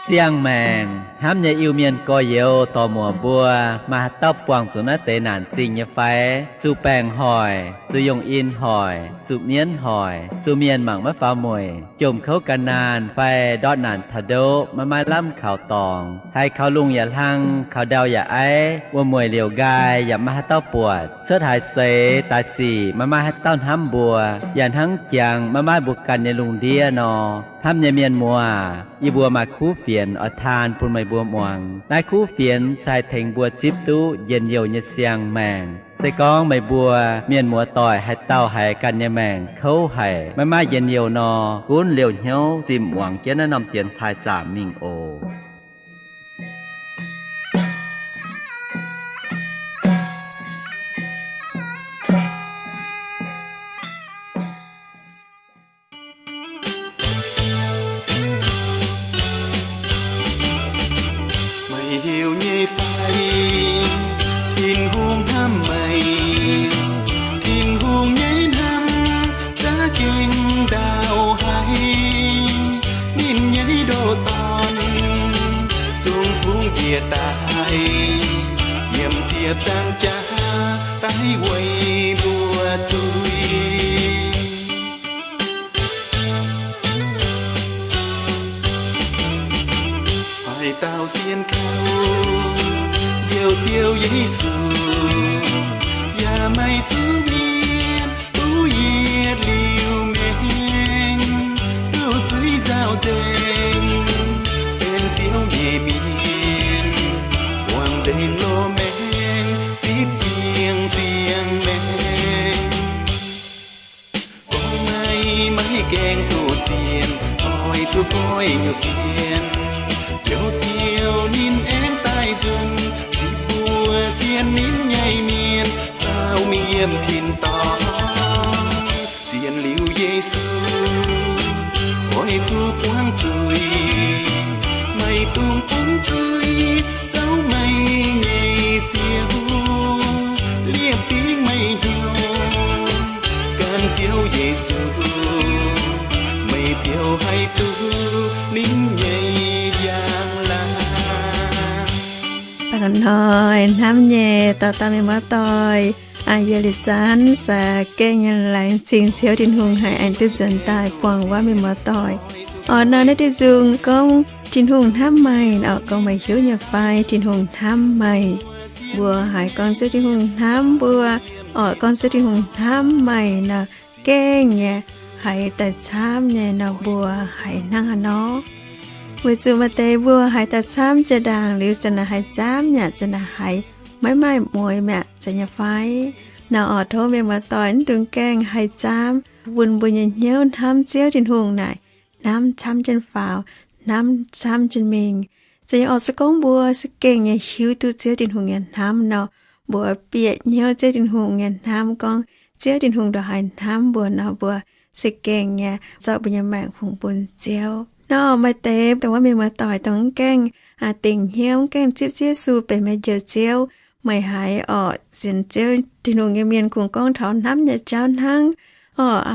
Siang-maengc hnamv nyei Iu-Mienh gorx-youz dorc-muoc mbuo, maaih haaix dauh buangh zuqc naaiv deix naanc zingh nyei fai? Zuqc baengc hoic, zuqc yungh in hoic, zuqc mienv hoic, zuqc mienh mangc maiv faaux mueic, jomc kouv gan naanh fai ndortv naanc taux ndoqv maiv maaih lamh kaux dorngx, haiz kaux lungh yaac hlang, kaux ndau yaac aiv, wuom-mueic liouc nqaai yaac maiv maaih haaix dauh buatc, cuotv haaix seix daaih sic maiv maaih haaix dauh hnamv mbuo, yaac hnangv jangx maiv maaih mbuo ganh nyei lungh ndiev nor. Hnamv nyei mienh muoz, yie mbuo maaih kuv fienx oix taan bun meih mbuo muangx. Naaiv kuv fienx se haih tengx mbuo zipv duqv njien-youh nyei siang-maengc. Se gorngv meih mbuo mienh muoz-doic haaix dauh haiz ganh nyei maengc kouv haic, maiv maaih njien-youh nor, gunv liouh hnyouv zimh muangx jienv naaiv norm dienx taaih zaamc mingh oc. Meih heuc nyei fai? Tin-Hungh hnamv meih. Tin-Hungh nyei hnamv za'gengh ndaauv haic. Ninh nyei ndoh dorn zungv fungx njiec daaih, yiem ziepc zaangc jaax daaih weic mbuo zuiz. Haaix dauh sienx kaux Njoux Ziouv Yesu, yaac maaih zuqc mienh duqv yietc liuz maengc, duqv zuiz nzauh nzengc, benx Ziouv nyei mienh, muangx nzengc loz-maengc, zipv siang-ziangh maengc. Gorngv meih maiv gaengh duqv sienx, oix zuqc goiv nyungc sienx. Njoux Ziouv ninh aengx daaih nzunc, zipv mbuo sienx ninh nyei mienh faaux mingh yiem tin-dorngh. Sienx liuz Yesu, oix zuqc buangv zuiz, maiv dungx bun zuiz zouv meih nyei ziangh hoc, liepc dingc meih hnyouv gan Ziouv Yesu, meih ziouc haih duqv ninh nyei njang-laangc. Da'nyeic hnoi hnamv nyei dauh dauh mienh muoz-doic, yie Liuz Zanv se gengh nyei laengz zingh Ziouv Tin-Hungh haiz aengx duqv nzuonx daaih buangh wuov mienh muoz-doic. Orqc, naaiv diuh nzung gorngv Tin-Hungh hnamv meih, orqc, gorngv meih hiuv nyei fai Tin-Hungh hnamv meih. Mbuo haiz gorngv Ziouv Tin-Hungh hnamv mbuo, orqc, gorngv Ziouv Tin-Hungh hnamv meih nor, gengh nyei haiz daaih camv nyei nor, mbuo haiz hnangv haaix nor? Weic zuqc maaih deix mbuo haiz daaih camv jiex ndaangc liuz, zanc naaic haiz camv nyei, zanc naaic haiz maiv maaih mueiz mi'aqv, zeiz nyei fai? Nor orqc, tov mienh muoz-doic mv dungx gaengh haiz camv, bun mbuo nyei hnyouv hnamv Ziouv Tin-Hungh naaic, hnamv camv jienv faaux, hnamv camv jienv mingh. Zeiz nyei orqc, se gorngv mbuo se gengh nyei hiuv duqv Ziouv Tin-Hungh nyei hnamv nor, mbuo bieqc hnyouv Ziouv Tin-Hungh nyei hnamv, gorngv Ziouv Tin-Hungh ndongc haaix hnamv mbuo nor, mbuo se gengh nyei zorqv mbuo nyei maengc fungx bun Ziouv. Nor maaih deix dongh wuov mienh muoz-doic dongh mv gaengh dingc hnyouv, mv gaengh zipv Ziouv Yesu benx meih njoux Ziouv. Meih haiz orqc, sienx Ziouv Tin-Hungh nyei mienh kungx gorngv taux hnamv nyei jauv hnangv. Orqc,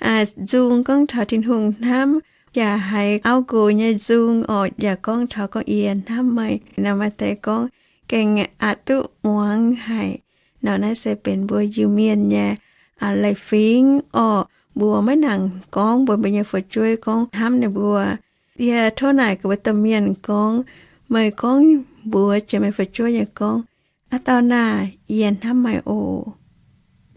haiz nzung gorngv taux Tin-Hungh hnamv, yaac haiz auv-nqox nyei nzung orqc, yaac gorngv taux gorngv yie hnamv meih. Nor maaih deix gorngv gengh aqc duqv muangx haic. Nor naaiv se benx mbuo Iu-Mienh nyei leiz-fingx orqc. Mbuo maiv nangc gorngv mbuox mbuo nyei fu'jueiv gorngv hnamv ninh mbuo. Yie tov naaic gaax mbuo domh mienh gorngv, meih gorngv mbuox jiex meih fu'jueiv nyei gorngv, Aa dauh naah, yie hnamv meih oc.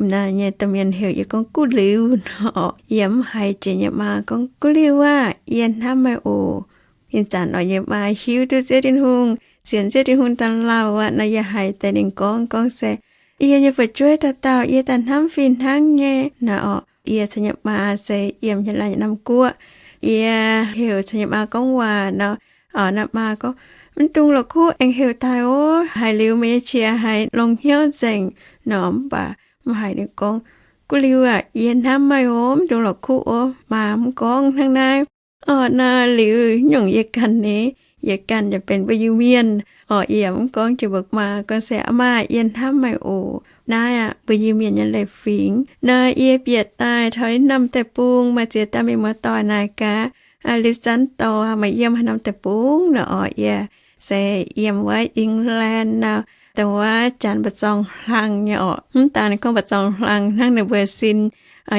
Naaiv nyei domh mienh heuc yie gorngv, Guv liuz nor, yie mv haiz jiex yie maa gorngv, Guv liuz aah, yie hnamv meih oc. Ih zanc orqc, yie maa hiuv duqv Ziouv Tin-Hungh, sienx Ziouv Tin-Hungh daaih lauh aqv nor, yie haiz deix ninh gorngv, gorngv se, Yie nyei fu'jueiv dauh dauh yie daaih hnamv fih hnangv nyei. Naaiv orqc, yie caux yie maa se yiem yie laanh norm guoqv. Yie heuc caux yie maa gorngv waac nor, orqc, naaiv maa gorngv, Mv dungx la'kuqv, aengx heuc daaih oc. Haiz liuz meih nyei qiex haiz longx hnyouv nzengc nor. Mv baac mv haiz ninh gorngv, Guv liuz aah, yie hnamv meih oc, mv dungx la'kuqv oc. Maa mv gorngv hnangv naaiv. Orqc, naaiv liuz nyungc yie ganh ni, yie ganh yaac benx mbuo Iu-Mienh. Orqc, yie yaac mv gorngv jiex mbuo maa gorngv se, Aa maa, yie hnamv meih oc. Naaiv aah, mbuo Iu-Mienh nyei leiz-fingx. Naaiv yie bieqc daaih taux norm deic-bung maaih ziex dauh mienh muoz-doic naaic gaax, Liuz zanc dorh meih yiem haaix norm deic-bung nor orqc, yie se yiem wuov England nor, dongh wuov janx mba'zorng hlang nyei orqc. Mv daan ninh gorngv mba'zorng hlang hnangv, ninh mbuo sin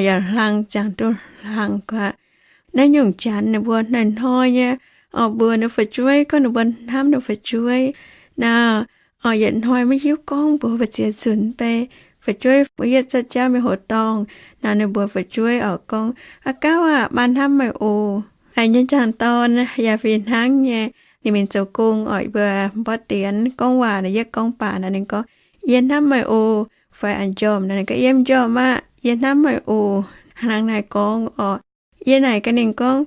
yaac hlang, ziangh duqv hlang gu'aqv. Naaiv nyungc janx ninh mbuo hnoi-hnoi nyei oix mbuox ninh fu'jueiv gorngv ninh mbuo hnamv ninh fu'jueiv nor, oix yietc hnoi maiv hiuv gorngv mbuox mbu'ziex nzunc bei. Fu'jueiv mbuo yietv cuotv jauv mingh hoqc dorngh nor, ninh mbuo fu'jueiv oix gorngv, Aa gauv aah, maa hnamv meih oc. A'nyei njang-dorn yaac fih hnangv nyei. Ninh mingh zoux gong oc, mbuo mborqv dienx gorngv waac nor, yietv gorngv baac nor ninh gorngv, Yie hnamv meih oc. Fai a'njormh nor ninh gorngv, Yie m'njormh aqv, yie hnamv meih oc. Hnangv naaiv gorngv oc. Yie naaic gaax ninh gorngv,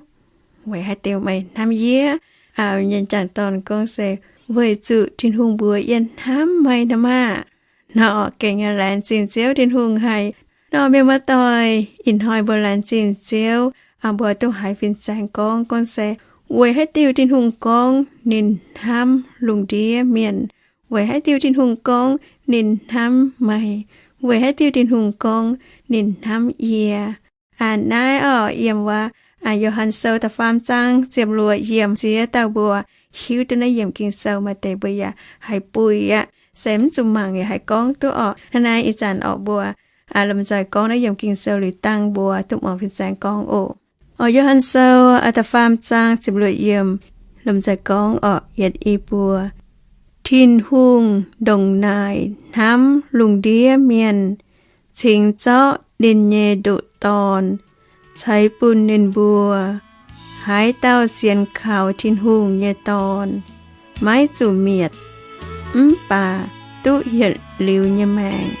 Weic haaix diuc meih hnamv yie? Nyei njang-dorn gorngv se, Weic zuqc Tin-Hungh mbuox yie hnamv meih nor maah! Nor gengh laengz zingh Ziouv Tin-Hungh haic. Nor mienh muoz-doic, ih hnoi mbuo laengz zingh Ziouv, mbuo duqv haiz fin-saeng gorngv, gorngv se, Weic haaix diuc Tin-Hungh gorngv ninh hnamv lungh ndiev mienh? Weic haaix diuc Tin-Hungh gorngv ninh hnamv meih? Weic haaix diuc Tin-Hungh gorngv ninh hnamv yie? Naaiv oc, yiem wuov Yo^han Sou da'faam zaang ziepc luoqc yiemc ziex dauh mbuo hiuv duqv naaiv yiemc Ging-Sou maaih deix mbuo yaac haiz buic aqv, se mv zuqc mangc yaac haiz gorngv duqv orqc. Hnangv naaiv ih zanc orqc mbuo lomh nzoih gorngv naaiv yiemc Ging-Sou liuz dangh mbuo duqv muangx fin-saeng gorngv oc. Oc, Yo^han Sou da'faam zaang ziepc luoqc yiemc, lomh nzoih gorngv orqc, yietc i buo. Tin-Hungh ndongc naaic hnamv lungh ndiev mienh, cingx zorqv ninh nyei ndoqc Dorn ceix bun ninh mbuo. Haaix dauh sienx kaux Tin-Hungh nyei Dorn maiv zuqc mietc, mv baac duqv yietc liuz nyei maengc.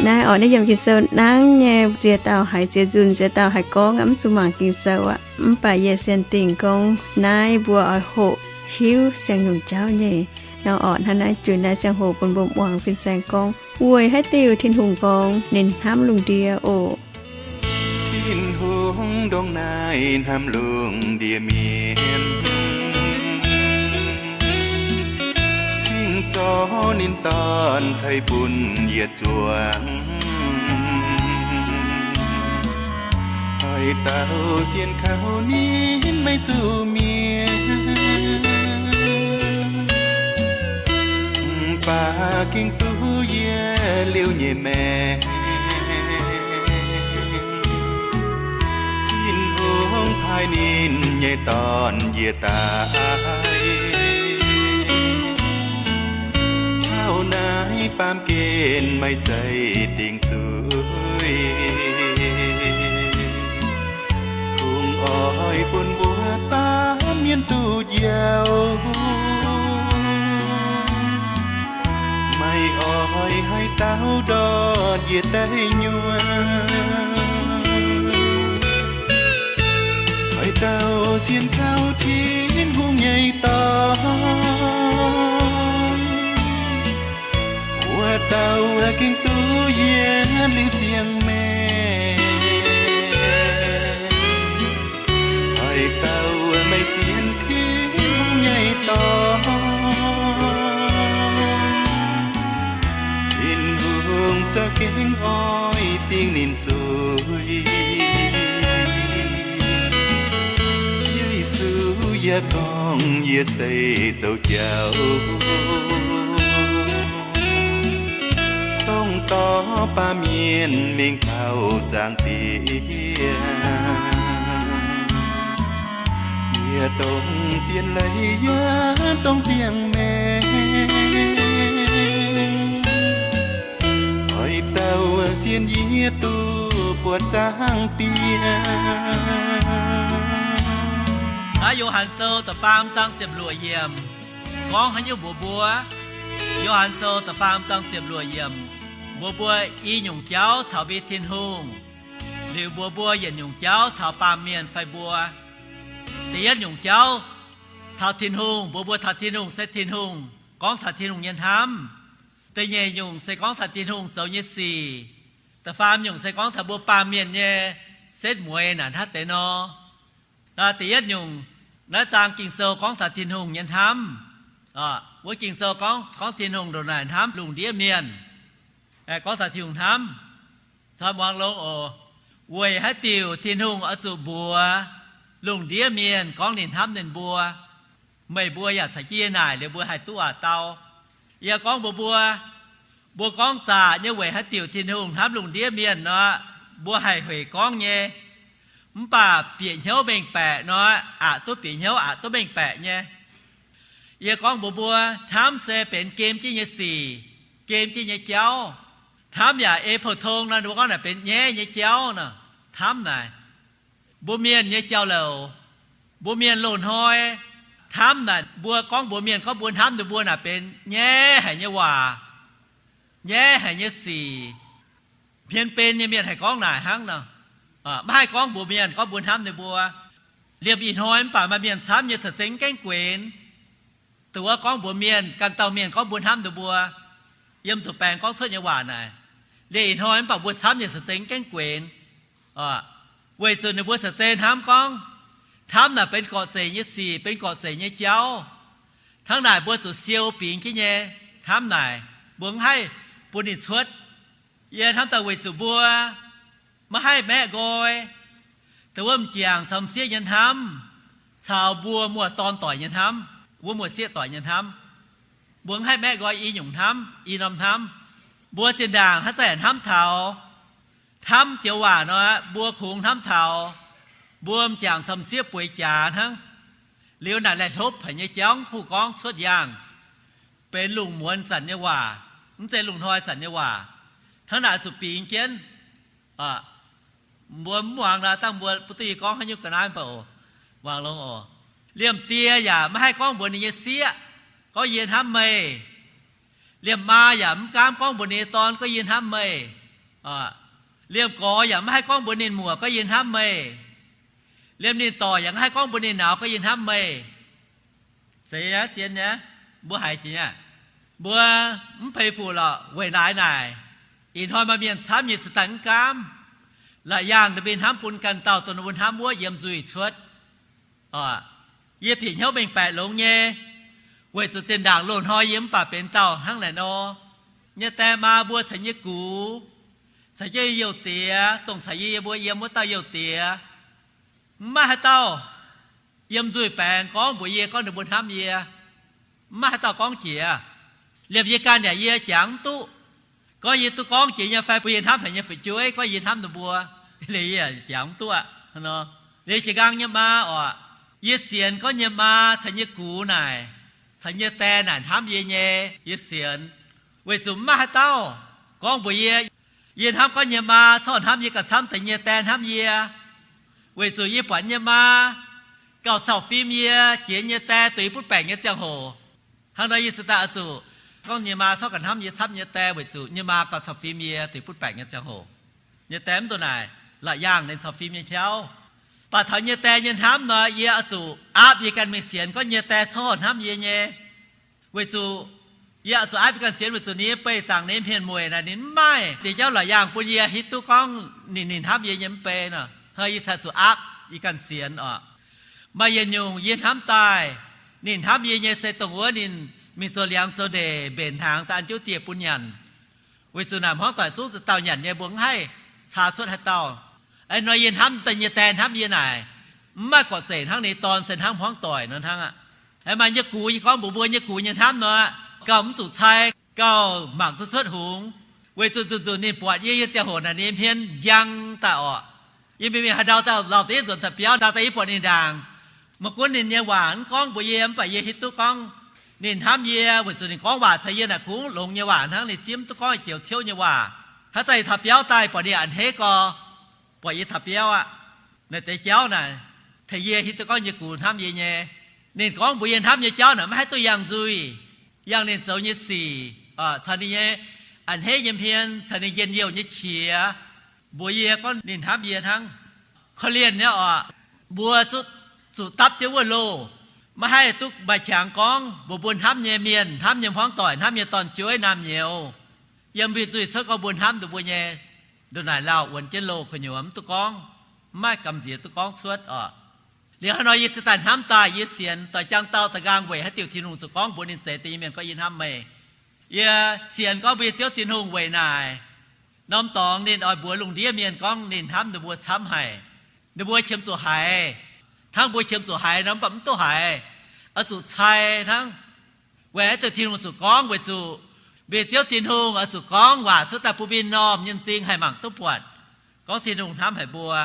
Naaiv oc, naaiv yiemc Ging-Sou nangv nyei, ziex dauh haiz ziex nzunc, ziex dauh haiz gorngv aqv, mv zuqc mangc Ging-Sou aqv. Mv baac yie sienx dingc gorngv naaiv mbuo oix hoqc hiuv siang-nyungc jauv nyei. Nor orqc, hnangv naaiv juix naaiv ziangh hoc bun mbuo muangx fin-saeng gorngv weic haaix diuc Tin-Hungh gorngv ninh hnamv lungh ndiev oc. Tin-Hungh ndongc naaic hnamv lungh ndiev mienh, cingx zorqv ninh Dorn ceix bun yietc zuangx. Haaix dauh sienx kaux ninh maiv zuqc mietc, mv baac gengh duqv yietc liuz nyei maengc. Tin-Hungh paaiv ninh nyei Dorn njiec daaih, taux naaiv baamh gen maiv zeiz dingc zuiz. Kungx oix bun mbuo baamh mienh duqv njoux, maiv oix haaix dauh ndortv njiec daaih nyuonh. Haaix dauh sienx kaux Tin-Hungh nyei Dorn, wuov dauh gengh duqv yietc liuz ziangh maengc. Haaix dauh maiv sienx Tin-Hungh nyei Dorn, Tin-Hungh za'gengh oix dingh ninh zuiz. Yesu yaac gorngv, Yie se zoux jauv, dongh dorh baamh mienh mingh taux Zaangc Diex. Yie dongh zien leiz yaac dongh ziangh maengc, oix dauh sienx yie duqv buatc Zaangc Diex. Naaiv Yo^han Sou da'faam zaang ziepc luoqc yiemc gorngv haaix nyungc mbuox mbuo? Yo^han Sou da'faam zaang ziepc luoqc yiemc mbuox mbuo i nyungc jauv taux mbuo Tin-Hungh, liuz mbuox mbuo yietc nyungc jauv taux baamh mienh fai mbuo. Da'yietv nyungc jauv taux Tin-Hungh, mbuox mbuo taux Tin-Hungh se Tin-Hungh, gorngv taux Tin-Hungh nyei hnamv. Da'nyeic nyungc se gorngv taux Tin-Hungh zoux nyei sic. Da'faam nyungc se gorngv taux mbuo baamh mienh nyei setv mueiz naaic hnangv deix nor. Da'yietv nyungc, naaiv zaang Ging-Sou gorngv taux Tin-Hungh nyei hnamv. Wuov Ging-Sou gorngv, gorngv Tin-Hungh ndongc naaic hnamv lungh ndiev mienh. Gorngv taux Tin-Hungh hnamv, caux muangx longx oc. Weic haaix diuc Tin-Hungh oix zuqc mbuox lungh ndiev mienh gorngv ninh hnamv ninh mbuo. Meih mbuo yaac caux jienv yie naaic liuz mbuo haih duqv waac dau. Yie gorngv mbuox mbuo, mbuo gorngv zaqc nyei weic haaix diuc Tin-Hungh hnamv lungh ndiev mienh nor, mbuo haih hueic gorngv nyei. Mv baac bieqc hnyouv mengh baeqc nor, aqc duqv bieqc hnyouv, aqc duqv mengh baeqc nyei. Yie gorngv mbuox mbuo, hnamv se benx gem jienv nyei sic, gem jienv nyei jauv. Hnamv yaac ei pou-tong nor, mbuo gorngv naaic benx nyaiv nyei jauv nor. Hnamv naaic, mbuo mienh nyei jauv-louc, mbuo mienh loz-hnoi hnamv naaic, mbuo gorngv mbuox mienh gorngv mbuo hnamv ninh mbuo naaic benx nyaiv haic nyei waac, nyaiv haic nyei sic. Hmien benx nyei mienh haih gorngv naaic hnangv nor. Maiv haih gorngv mbuox mienh gorngv mbuo hnamv ninh mbuo. Liemh ih hnoi mv baac maaih mienh camv nyei ca'zengx gaengh guenx. Dongh wuov gorngv mbuox mienh, ganh dauh mienh gorngv mbuo hnamv ninh mbuo, yiem zuqc baengx gorngv cuotv nyei waac naaic. Liemh ih hnoi mv baac mbuo camv nyei ca'zengx gaengh guenx. Weic zuqc ninh mbuo ca'zengx hnamv gorngv, hnamv naaic benx gorqv-zeic nyei sic, benx gorqv-zeic nyei jauv. Hnangv naaic mbuo zuqc siou bingx jienv nyei. Hnamv naaic mbuo mv haih bun ninh cuotv. Yie hnamv daaih weic zuqc mbuo maiv haih maeqv nqoi dongh wuov m'jangc caux m'sieqv nyei hnamv, caux mbuo muoz-dorn doic nyei hnamv, wuov muoz-sieqv doic nyei hnamv. Mbuo mv haih maeqv nqoi i nyungc hnamv, i norm hnamv. Mbuo zinh ndaangc haaix zanc hnamv taux, hnamv joux waac nor, mbuo kungx hnamv taux mbuo m'jangc caux m'sieqv bueix jaax hnangv. Liuz naaic laih hlopv haic nyei jauv kuh gorngv cuotv yangh, benx lungh muonz zanc nyei waac, mv zeiz lungh hnoi zanc nyei waac. Hnangv naaic zuqc bingx jienv. Mbuo mv muangx nor, dangh mbuo bun duqv yie gorngv haaix nyungc ga'naaiv mv baac oc, muangx longx oc. Liemh die yaac maiv haih gorngv mbuox ninh nyei sieqv gorngv, yie hnamv meih. Liemh maa yaac mv gaamv gorngv mbuox ninh nyei dorn gorngv, yie hnamv meih. Liemh gorx yaac maiv haih gorngv mbuox ninh muoc gorngv, yie hnamv meih. Liemh ninh dorc yaac maiv haih gorngv mbuox ninh nauz gorngv, yie hnamv meih. Zeiz aqv, zien aqv. Mbuo haiz jiex aqv. Mbuo mv peix fuc lorqc, weic naaiv naaic, ih hnoi maaih mienh camv nyei ceix daaih mv gaamv, la'yaangh ninh mbuo hnamv bun ganh dauh dongh ninh mbuo hnamv wuov yiem nzuih cuotv. Yie bieqc hnyouv mengh baeqc longx nyei, weic zuqc zinh ndaangc loz-hnoi yie mv baac benx dauh hnangv naaic nor. Nyei die maa mbuo caux nyei gux, caux jienv youh diex, dongh caux yie mbuo yiem wuov dauh youh diex, mv maaih haaix dauh yiem nzuih baengx gorngv mbuox yie gorngv ninh mbuo hnamv yie. Mv maaih haaix dauh gorngv jiex. Liemh yie ganh yaac yie jangx mv duqv gorngv yie duqv gorngv jiex nyei fai bun yie hnamv haic nyei fu'jueiv gorngv yie hnamv ninh mbuo. Liuz yie jangx mv duqv aqv. Liuz jiez nqaang nyei maa oc, yie sienx gorngv nyei maa caux nyei gux naaic, caux nyei die naaic hnamv yie nyei, yie sienx. Weic zuqc mv maaih haaix dauh gorngv mbuox yie, yie hnamv gorngv nyei maa corc hnamv yie gauh camv deix nyei die hnamv yie. Weic zuqc yie buatc nyei maa gauh cau fim yie jiex nyei die duqv butv baengc nyei ziangh hoc. Hnangv nor yie se daaih oix zuqc gorngv nyei maa corc gauh hnamv yie camv nyei die, weic zuqc nyei maa gauh cau fim yie duqv butv baengc nyei ziangh hoc. Nyei die mv duqv naaic, la'yaangh ninh cau fim nyei qauv. Baac taux nyei die nyei hnamv nor, yie oix zuqc aapv yie ganh mingh sienx gorngv nyei die corc hnamv yie nyei. Weic zuqc yie oix zuqc aapv yie ganh sienx, weic zuqc ninh nyei beih zaangc ninh nyei hmien mueic naaic, ninh mv maaih deix jauv la'yaangh bun yie hiuv duqv gorngv ninh, ninh hnamv yie nyei mv bei nor. Hnangv yie cingx zuqc aapv yie ganh sienx oc. Maaih yietc nyungc yie hnamv daaih ninh hnamv yie nyei se dongh wuov ninh mingh zoux liangx zoux ndeic mbenc hnaangx daaih an jienv dieh bun nyanc. Weic zuqc naaic hmuangv doic zungv dauh nyanc nyei, mbuo mv haih caa cuotv haaix dauh. Aa nor yie hnamv daaih nyei die hnamv yie naaic, mv maaih gorqv-zeic hnangv ninh dorn se hnangv hmuangv doic nor hnangv aqv. Aa maaih nyei gux, yie gorngv mbuox mbuo nyei gux nyei hnamv nor, gauh mv zuqc cai, gauh mangc duqv cuotv hungx. Weic zuqc nzunc nzunc ninh buatc yie nyei ziangh hoc naaic ninh hmien njang daaih orqc. Yie mingh mingh haaix ndau daaih lauh deix nzuonx taux biauv, ndau daaih yie buatc ninh ndaangc. Maiv gunv ninh nyei waac mv gorngv mbuox yie, mv baac yie hiuv duqv gorngv ninh hnamv yie, weic zuqc ninh gorngv waac caux yie naaic kungx longx nyei waac hnangv, ninh simv duqv gorngv joux ciouv nyei waac. Haaix zanc yie taux biauv daaih buatc ninh a'hneiv gorx, buatc yie taux biauv aqv. Naaiv deix jauv naaic tengx yie hiuv duqv gorngv yie gux hnamv yie nyei. Ninh gorngv mbuox yie hnamv nyei jauv naaic maiv haih duqv yangh nzuih, yangh ninh zoux nyei sic, caux ninh nyei a'hneiv nyei hmien, caux ninh njien-youh nyei qiex, mbuox yie gorngv ninh hnamv yie hnangv. Korv-lienh nyei orqc, mbuo zuqc, zuqc dapv jienv wuov loh. Maiv haih duqv maaih qangx gorngv mbuox mbuo hnamv nyei mienh, hnamv nyei hmuangv doic, hnamv nyei dorn-jueiv, naamh nyouz, yiem mbuo nzuih cuotv gorngv mbuo hnamv ninh mbuo nyei. Ndongc naaic lauh wuonx jienv loh gu'nyuoz mv duqv gorngv, mv maaih gamh nziex duqv gorngv cuotv orqc. Liuz hnangv nor yie cingx daaih hnamv daaih, yie sienx doix jaang dauh da'nqaang weic haaix diuc Tin-Hungh zuqc gorngv mbuox ninh zeix deix nyei mienh gorngv yie hnamv meih. Yie sienx gorngv mbuo nyei Ziouv Tin-Hungh weic naaic, norm dorngx ninh oix mbuox lungh ndiev mienh gorngv ninh hnamv ninh mbuo camv haic. Ninh mbuo qiemx zuqc haiz Hnangv mbuo qiemx zuqc haiz nor, mv baac mv duqv haiz, oix zuqc cai hnangv. Weic haaix diuc Tin-Hungh zuqc gorngv? Weic zuqc mbuo nyei Ziouv Tin-Hungh oix zuqc gorngv waac cuotv daaih bun mbuo nyei m'normh nyei m'zing haih mangc duqv buatc, gorngv Tin-Hungh hnamv haic mbuo.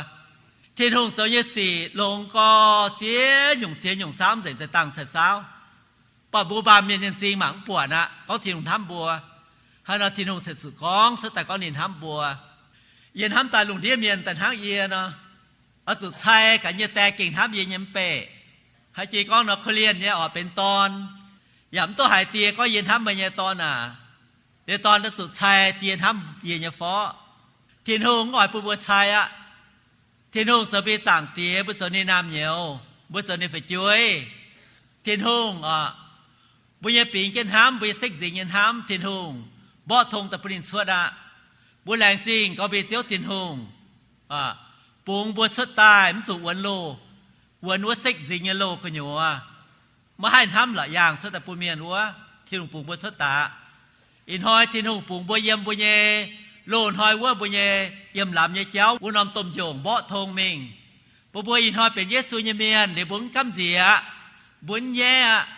Tin-Hungh zoux nyei sic longx gorx, ziex nyungc ziex nyungc saauv nzengc daaih dangh cai saauv, baac mbuo baamh mienh nyei m'zing mangc mv buatc aqv gorngv Tin-Hungh hnamv mbuo. Hnangv nor Tin-Hungh se zuqc gorngv cuotv daaih gorngv ninh hnamv mbuo. Yie hnamv daaih lungh ndiev mienh daaih hnangv yie nor, oix zuqc cai gaax nyei die gengh hnamv yie nyei mv beih. Haaix jiex gorngv nor, korv-lienh nyei oix benx dorn, yaac mv duqv haiz die gorngv, Yie hnamv meih nyei dorn aac. Liuz dorn oix zuqc cai die hnamv yie nyei forv. Tin-Hungh mv oix bun mbuo cai aqv. Tin-Hungh zoux mbuo nyei Zaangc Diex, mbuo zoux ninh naamh nyouz, mbuo zoux ninh fu'jueiv. Tin-Hungh oc, mbuo nyei bingx jienv hnamv, mbuo nyei sekv nzingx nyei hnamv, Tin-Hungh mborqv tong daaih bun ninh cuotv aqv. Mbuo laengz zingh gorngv mbuo nyei Ziouv Tin-Hungh bungx mbuo cuotv daaih mv zuqc wuonx loh, wuonx wuov sekv nzingx nyei loh gu'nyuoz, maiv haih hnamv la'yaangh cuotv daaih bun mienh wuov, Tin-Hungh bungx mbuo cuotv daaih. Ih hnoi Tin-Hungh bungx mbuo yiem mbuo nyei loz-hnoi wuov, mbuo nyei yiem lamz nyei jauv wuov norm domh njongc mborqv tong mingh, bun mbuo ih hnoi benx Yesu nyei mienh. Liuz mbuo mv gamh nziex aqv, mbuo mv nyaiv aqv.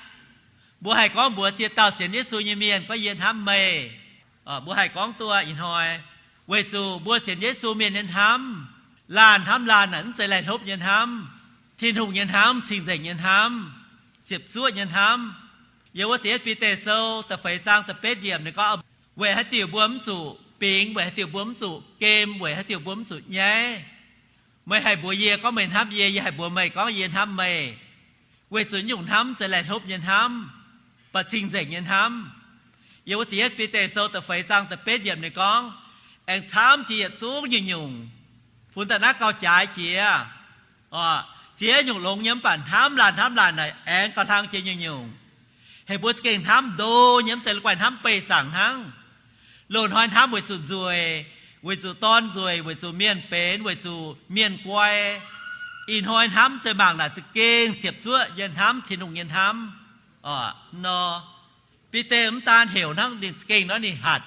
Mbuo haih gorngv mbuox dieh dauh sienx Yesu nyei mienh gorngv, Yie hnamv meih. Mbuo haih gorngv duqv ih hnoi, weic zuqc mbuo sienx Yesu mienh nyei hnamv, laanh hnamv laanh naaic mv zeiz laih hlopv nyei hnamv. Tin-Hungh nyei hnamv cing-nzengc nyei hnamv, ziepc zuoqv nyei hnamv. Yiem wuov Da'yietv Bide Sou da'feix zaang da'betv yiemc ninh gorngv, Weic haaix diuc mbuo mv zuqc bingx? Weic haaix diuc mbuo mv zuqc gem? Weic haaix diuc mbuo mv zuqc nyaiv? Meih haih mbuox yie gorngv meih hnamv yie, yie haih mbuox meih gorngv yie hnamv meih. Weic zuqc nyungc hnamv mv zeiz laih hlopv nyei hnamv, baac cing-nzengc nyei hnamv. Yiem wuov Da'yietv Bide Sou da'feix zaang da'betv yiemc ninh gorngv, Aengx camv jiex yietc zungv nyungc-nyungc, funx daaih naaiv gauh jaaix jiex. Ziex nyungc longx nyei, mv baac hnamv laanh hnamv laanh naaic aengx gauh hlang jiex nyungc-nyungc. Heuc mbuo za'gengh hnamv ndo nyei, mv zeiz la'guaih hnamv beih zaangc hnangv. Loz-hnoi hnamv weic zuqc nzueic, weic zuqc dorn nzueic, weic zuqc mienh benx, weic zuqc mienh guai. Ih hnoi hnamv zeiz mangc naaic za'gengh ziepc zuoqv nyei hnamv, Tin-Hungh nyei hnamv nor. Bide mv daan heuc hnangv, ninh za'gengh nor ninh hatc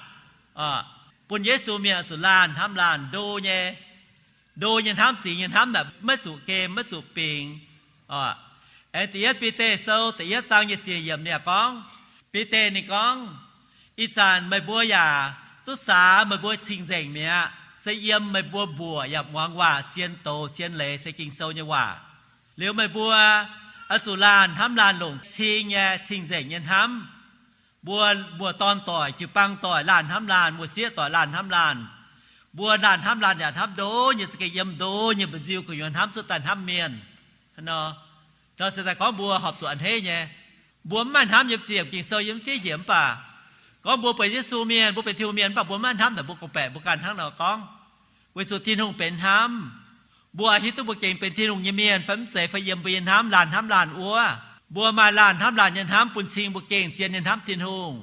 bun Yesu mienh oix zuqc laanh hnamv laanh ndo nyei. Ndo nyei hnamv, zingx nyei hnamv naaic maiv zuqc gem, maiv zuqc bingx. Aengx Da'yietv Bide Sou da'yietv zaang nyei ziec yiemc ninh yaac gorngv, Bide ninh gorngv, Ih zanc meih mbuo yaac duqv saax meih mbuo cing-nzengc mi'aqv, se yiem meih mbuo mbuoqc yaac muangx waac zien doz zien leiz, se Ging-Sou nyei waac. Liuz meih mbuo oix zuqc laanh hnamv laanh longc cing nyei cing-nzengc nyei hnamv. Mbuo muoz-dorn doic, jiu-baang doic laanh hnamv laanh, muoz-sieqv doic laanh hnamv laanh. Mbuo laanh hnamv laanh yaac hnamv ndo nyei, za'gengh yiem ndo nyei mba'nziu gu'nyuoz hnamv cuotv daaih hnamv mienh nor. Nor se daaih gorngv mbuo horpc zuqc a'hneiv nyei. Mbuo mv maaih hnamv yiem ziepc Ging-Sou yiem fiev hiex mv baac gorngv mbuo benx Yesu mienh, mbuo benx Tin-Hungh mienh mv baac mbuo mv maaih hnamv naaic mbuo gorngv-baeqc mbuo ganh hnangv nor gorngv. Weic zuqc Tin-Hungh benx hnamv. Mbuo hiuv duqv mbuo gengh benx Tin-Hungh nyei mienh fai mv zeiz, fai yiem mbuo nyei hnamv laanh hnamv laanh wuov, mbuo maaih laanh hnamv laanh nyei hnamv bun cing mbuo gengh zien nyei hnamv Tin-Hungh.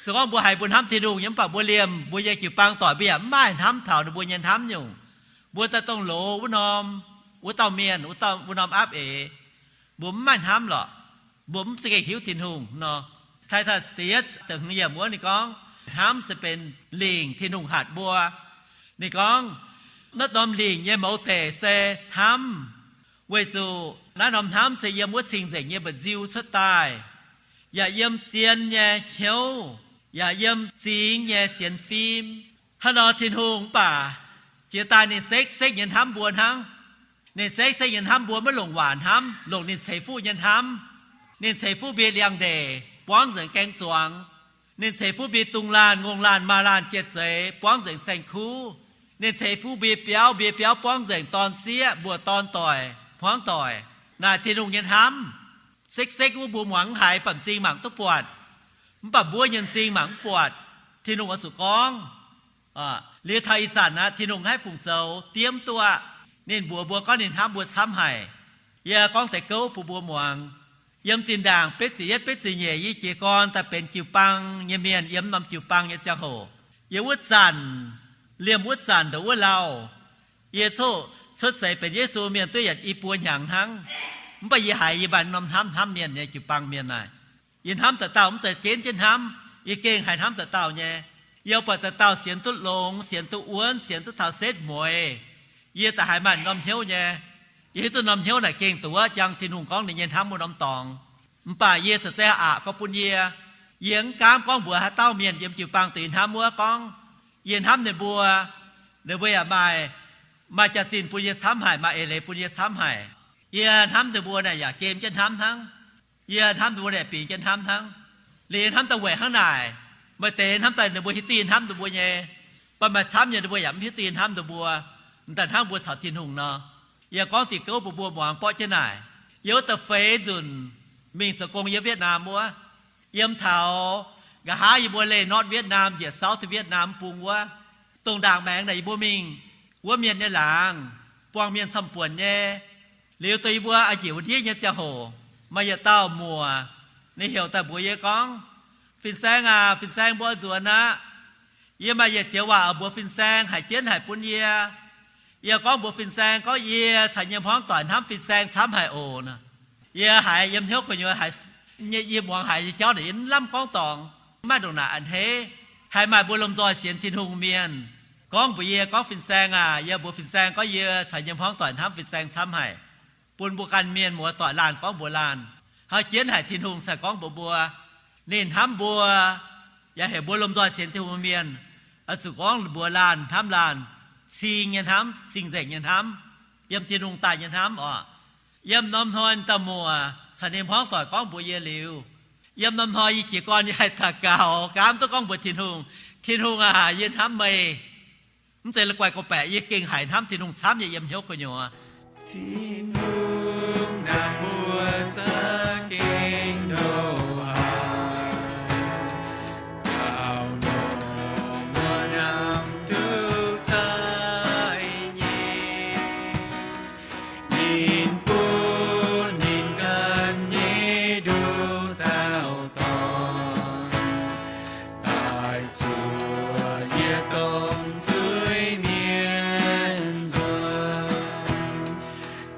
Se gorngv mbuo haiz mbuo hnamv Tin-Hungh nyei mv baac mbuo liemh mbuo nyei jiu-baang doic mbuo yaac mv maaih hnamv taux ninh mbuo nyei hnamv nyungc. Mbuo daaih dongh loz wuov norm, wuov dauh mienh, wuov dauh, wuov norm apv eix, mbuo mv maaih hnamv lorqc. Mbuo mv za'gengh hiuv Tin-Hungh nor. Taitus da'yietv da'hmz yiemc wuov ninh gorngv, hnamv se benx lingc Tin-Hungh hatc mbuo. Ninh gorngv, naaiv norm lingc nyei mouz deic se hnamv, weic zuqc naaiv norm hnamv se yiem wuov cing-nzengc nyei mba'nziu cuotv daaih, yaac yiem zien nyei hnyouv, yaac yiem zingx nyei sienx fim. Hnangv nor Tin-Hungh mv baac jiex daaih ninh sekv sekv nyei hnamv mbuo hnangv. Ninh sekv sekv nyei hnamv mbuo maiv longc waac hnamv, longc ninh ceix fuqv nyei hnamv. Ninh ceix fuqv mbuo liangx-ndeic buangv nzengc gaeng-zuangx. Ninh ceix fuqv mbuo dungz laanh, ngongh laanh, maaz laanh, jiex zeiz buangv nzengc saeng-kuv. Ninh ceix fuqv mbuo biauv, mbuo biauv buangv nzengc dorn-sieqv, mbuoqc dorn doic, hmuangv doic. Naaic Tin-Hungh nyei hnamv. Sekv sekv wuov mbuo muangx mv haiz, banh zingh mangc duqv buatc, mv baac mbuo nyei m'zing mangc mv buatc. Tin-Hungh oix zuqc gorngv. Liuz taux ih zanc aqv, Tin-Hungh haih fungc zoux diemv duqv aqv. Ninh mbuox mbuo gorngv ninh hnamv mbuo camv haic. Yie gorngv deix gouv bun mbuo muangx. Yiem zinh ndaangc betv ziepc yietv betv ziepc nyeic yie jiez gorn daaih benx jiu-baang nyei mienh yiem norm jiu-baang nyei ziangh hoc, yiem wuov zanc, liemh wuov zanc ndongc wuov lauh, yie coqv cuotv seix benx Yesu mienh duqv yietc i buo hnyangx hnangv. Mv baac yie haiz yie maaih norm hnamv hnamv mienh nyei jiu-baang mienh naaic. Yie hnamv dauh dauh mv zeiz genv jienv hnamv, yie gengh haiz hnamv dauh dauh nyei. Yie buatc dauh dauh sienx duqv longx, sienx duqv wuonv, sienx duqv taux setv mueiz, yie daaih haiz maaih norm hnyouv nyei. Yie hiuv duqv norm hnyouv naaic gengh duqv wuov jangx Tin-Hungh gorngv ninh nyei hnamv wuov norm dorngx. Mv baac yie za'gengh aqc gorngv bun yie. Yie mv gaamv gorngv mbuox haaix dauh mienh yiem jiu-baang duqv yie hnamv wuov gorngv, yie hnamv ninh mbuo, ninh mbuo yaac maaih, maaih jaax-zinh bun yie camv haic, maaih eix leiz bun yie camv haic. Yie hnamv ninh mbuo naaic yaac gem jienv hnamv hnangv. Yie hnamv ninh mbuo naaic bingx jienv hnamv hnangv. Liuz yie hnamv daaih weic hnangv naaic, maaih deix hnamv daaih ninh mbuo hiuv duqv yie hnamv ninh mbuo nyei, mv baac maaih camv nyei ninh mbuo yaac mv hiuv duqv yie hnamv ninh mbuo. M'daaih hnangv mbuo caux Tin-Hungh nor, yie gorngv diuc gouv bun mbuo muangx borqv jienv naaic. Yie wuov da'feix nzunc mingh zoux gong yiem Vietnam wuov, yiem taux nqa'haav yie mbuo leih North Vietnam njiec South Vietnam bung wuov, dongh ndaangc maengx naaic yie mbuo mingh wuov mienh nyei laangz, buangh mienh camv-buonc nyei. Liuz dongh yie mbuo a'njiec wuov ndiev nyei ziangh hoc, maaih yietc dauh muoc, ninh heuc daaih mbuox yie gorngv, Fin-Saeng aac, Fin-Saeng, mbuo oix nzuonx aqv. Yie maaih yietc joux waac oix mbuox Fin-Saeng haic jienv haic bun yie. Yie gorngv mbuox Fin-Saeng gorngv yie caux nyei hmuangv doic hnamv Fin-Saeng camv haic oc. Yie haiz yiem hnyouv gu'nyuoz haiz, yie muangx haiz nyei jauv naaic yie mv lamh gorngv dorngx, mv maaih ndongc naaic a'hneiv. Haih maaih mbuo lomh nzoih sienx Tin-Hungh mienh gorngv mbuox yie gorngv, Fin-Saeng aac, yie mbuox Fin-Saeng gorngv yie caux nyei hmuangv doic hnamv Fin-Saeng camv haic. Bun mbuo ganh mienh muoz-doic laanh gorngv mbuox laanh, hau jienv haic Tin-Hungh cingx gorngv mbuox mbuo, ninh hnamv mbuo, yaac heuc mbuo lomh nzoih sienx Tin-Hungh mienh oix zuqc gorngv mbuox laanh hnamv laanh, cing nyei hnamv, cing-nzengc nyei hnamv, yiem Tin-Hungh daaih nyei hnamv oc. Yiem norm hnoi dauh muoc caux ninh hmuangv doic gorngv mbuox yie liuz, yiem norm hnoi yie jiez gorn yie haih daux gaux, gaamv duqv gorngv mbuox Tin-Hungh, Tin-Hungh aac, yie hnamv meih. Mv zeiz la'guaih gorngv-baeqc, yie gengh haiz hnamv Tin-Hungh camv nyei yiem hnyouv gu'nyuoz. Tin-Hungh nzaangc mbuo za'gengh ndoh haic, taux nor mbuo hnamv duqv za'gengh nyei. Ninh bun ninh ganh nyei nduqc dauh dorn daaih zuoqc yie dongh zuiz-mienh nzuonx.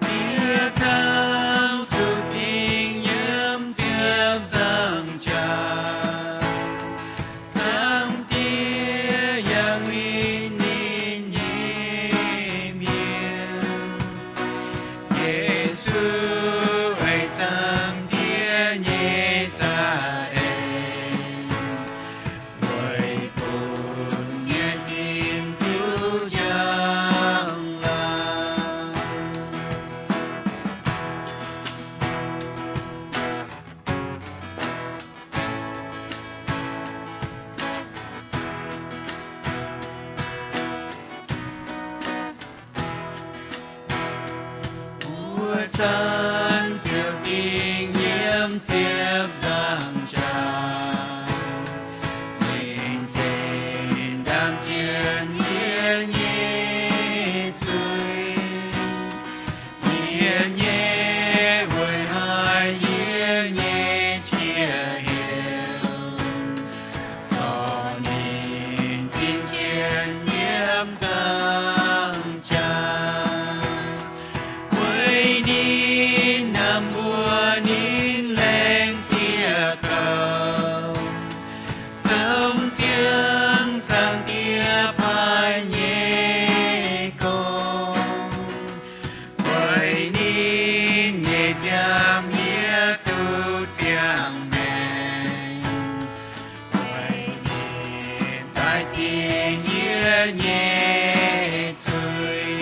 Yie taux zuqc dingc yiem ziepc nzaangc jaax, Zaangc Diex yaac winh ninh nyei mienh. Yesu weic Zaangc Diex nyei za'eix, weic bun sienx fim duqv njang-laangc. Wuov zanc ziouc dingc yiem ziepc nzaangc jaax, mingh zinh ndaamv jienv yie nyei zuiz. Yie nyei weic haaix yie nyei qiex heuc zorc ninh dingc jienv yiem nzaangc jaax. Weic ninh naaic mbuox ninh laengz dieh gaux, zoux ziangx Zaangc Diex paaiv nyei gong. Weic ninh nyei nziaamv yie duqv ziangh maengc, weic ninh daaih dingc yie nyei zuiz.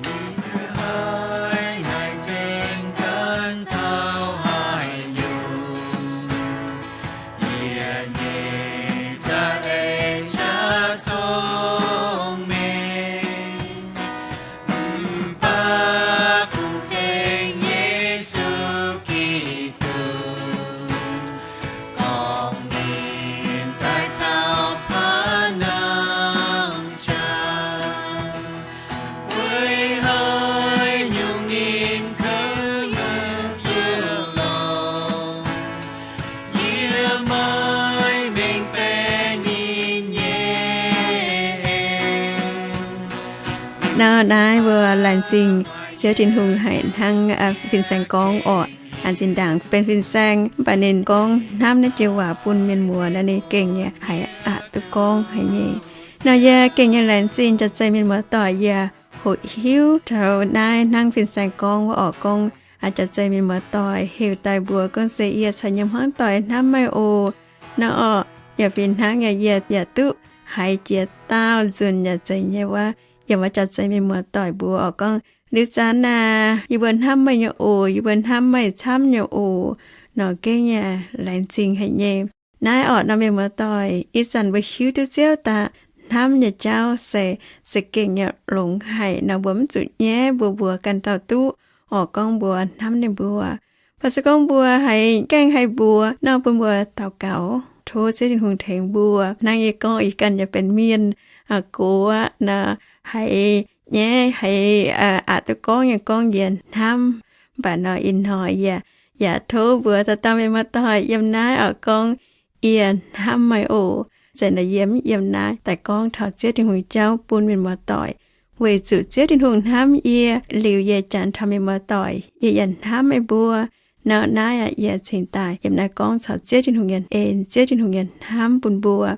Yie haih naaic zinh gan taux haaix nyungc, yie nyei za'eix qaqv cong-mengh. Mv baac kungx ceng Yesu Giduc, gorngv ninh daaih caux paaiv nangh jaax, weic haaix nyungc ninh kouv yiem biouv-lorngh, yie maiv mengh baeqc ninh nyei en. Nor naaiv mbuo laengz zingh Ziouv Tin-Hungh haiz hnangv fin-saeng gorngv orqc. Aa, zinh ndaangc benx fin-saeng, mv baac ninh gorngv hnamv naaiv joux waac bun mienh muoz nor, ninh gengh yaac haiz aqc duqv gorngv haic nyei. Nor yie gengh nyei laengz zingh jaax zeiz mienh muoz-doic yaac hoqc hiuv taux naaiv hnangv fin-saeng gorngv wuov orqc. Gorngv aa, jaax zeiz mienh muoz-doic heuc daaih mbuox gorngv se yie caux nyei hmuangv doic hnamv meih oc. Nor orqc, yaac fih hnangv yaac yie yaac duqv haiz jiex daauh nzunc yaac zeiz nyei wuov, yiem wuov jaax zeiz mienh muoz-doic mbuox orqc gorngv, liuz zanc naaic yie mbuo hnamv meih nyei oc, yie mbuo hnamv meih camv nyei oc. Nor gengh yaac laengz zingh haic nyei. Naaiv orqc nor mienh muoz-doic, ih zanc mbuo hiuv duqv Ziouv daaih hnamv nyei jauv se, se gengh nyei longx haic nor, mbuo mv zuqc nyaiv, mbuo mbuox ganh dauh duqv orqc gorngv mbuo hnamv ninh mbuo. Baac se gorngv mbuo haiz gaengh haih mbuox nor, bun mbuo daux gaux tov Ziouv Tin-Hungh tengx mbuo. Hnangv yie gorngv, yie ganh yaac benx mienh, aa, gox aqv nor, haiz nyaiv, haiz aqc duqv gorngv nyei gorngv yie hnamv. Mv baac nor ih hnoi yie yaac tov mbuox dauh dauh mienh muoz-doic yiem naaiv orqc gorngv, yie hnamv meih oc. Zeiz nor yie mv yiem naaiv daaih gorngv taux Ziouv Tin-Hungh jauv bun mienh muoz-doic, weic zuqc Ziouv Tin-Hungh hnamv yie liuz yie janx taux mienh muoz-doic, yie yaac hnamv meih mbuo. Nor naaiv aqv, yie cingx daaih yiem naaiv gorngv caux Ziouv Tin-Hungh nyei en, Ziouv Tin-Hungh nyei hnamv bun mbuo.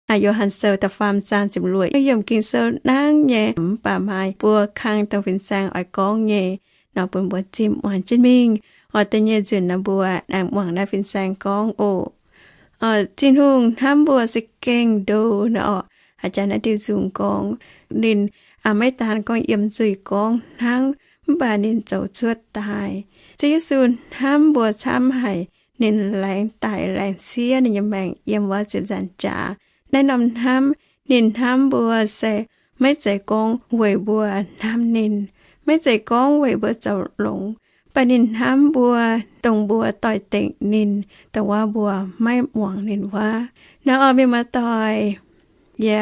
Aa, Yo^han Sou da'faam zaang ziepc luoqc yiemc Ging-Sou nangv nyei, mv baac maaih buo kang dongh fin-saeng oix gorngv nyei nor, bun mbuo zimh muangx jienv mingh. Oix deix nyei nzunc nor mbuo aengx muangx naaiv fin-saeng gorngv oc. Tin-Hungh hnamv mbuo se gengh ndo nor orqc. Aa, jaax naaiv diuh nzungh gorngv, ninh maiv daan gorngv yiem nzuih gorngv hnangv, mv baac ninh zoux cuotv daaih. Ziouv Yesu hnamv mbuo camv haic, ninh laengz daic laengz siev ninh nyei maengc yiem wuov ziepc nzaanx jaax. Naaiv norm hnamv ninh hnamv mbuo se maiv zeiz gorngv weic mbuo hnamv ninh, maiv zeiz gorngv weic mbuo zoux longx, mv baac ninh hnamv mbuo dongh mbuo doix-dekc ninh, dongh wuov mbuo maiv muangx ninh wuov. Nor orqc mienh muoz-doic, yie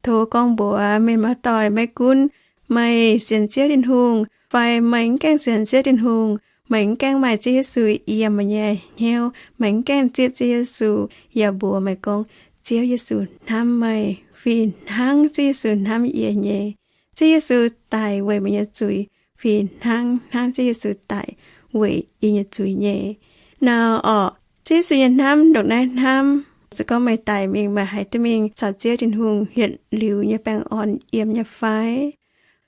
tov gorngv mbuox mienh muoz-doic, maiv gunv meih sienx Ziouv Tin-Hungh fai meih mv gaengh sienx Ziouv Tin-Hungh, meih mv gaengh maaih Ziouv Yesu yiem meih nyei hnyouv, meih mv gaengh zipv Ziouv Yesu, yie mbuox meih gorngv, Ziouv Yesu hnamv meih fih hnangv Ziouv Yesu hnamv yie nyei. Ziouv Yesu daic weic meih nyei zuiz fih hnangv hnangv Ziouv Yesu daic weic yie nyei zuiz nyei. Nor orqc, Ziouv Yesu nyei hnamv ndongc naaiv hnamv, se gorngv meih daic mingh, meih haiz duqv mingh caux Ziouv Tin-Hungh yietc liuz nyei baengh orn yiem nyei fai?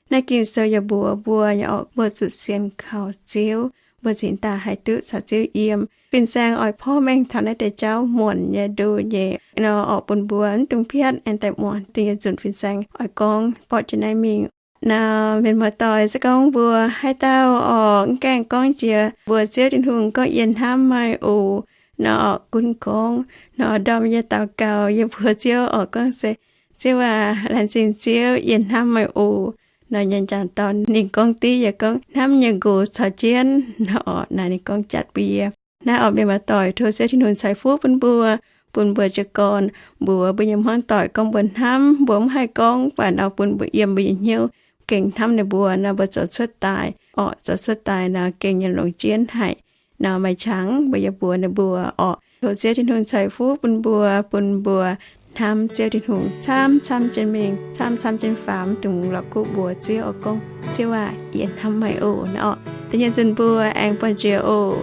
Naaiv Ging-Sou yaac mbuox mbuo nyei orqc, mbuo zuqc sienx kaux Ziouv, mbuo cingx daaih haih duqv caux Ziouv yiem. Fin-saeng oix porv mengh taux naaiv deix jauv muonc nyei, ndo nyei nor orqc, bun mbuo mv dungx piatv, aengx daaih muangx da'nyeic nzunc fin-saeng oix gorngv borqv jienv naaiv mingh. Nor mienh muoz-doic, se gorngv mbuo haaix dauh orqc mv gaengh gorngv jiex mbuox Ziouv Tin-Hungh gorngv, Yie hnamv meih oc, nor orqc, gunv gorngv nor, ndorm yie daux gaux, yie mbuox Ziouv orqc gorngv se, Ziouv aac, laengz zingh Ziouv, yie hnamv meih oc. Nor yie njang dorn ninh gorngv div, yie gorngv, Hnamv nyei nqox caux jienv, nor orqc, naaiv ninh gorngv jatv bun yie. Naaiv orqc mienh muoz-doic, tov Ziouv Tin-Hungh ceix fuqv bun mbuo, bun mbuo jiez gorn mbuox mbuo nyei hmuangv doic gorngv mbuo hnamv, mbuo mv haih gorngv, mv baac nor bun mbuo yiem mbuo nyei hnyouv gengh hnamv ninh mbuo nor, mbuo zoux cuotv daaih orqc, zoux cuotv daaih nor gengh nyei longx jienv haic. Nor maaih qangx mbuo yaac mbuox ninh mbuo orqc. Tov Ziouv Tin-Hungh ceix fuqv bun mbuo, bun mbuo hnamv Ziouv Tin-Hungh camv-camv jienv mingh, camv-camv jienv faaux, mv dungx la'kuqv mbuox Ziouv oix gorngv, Ziouv aac, yie hnamv meih oc, nor orqc. Da'nyeic nzunc mbuo aengx buangh jiex oc.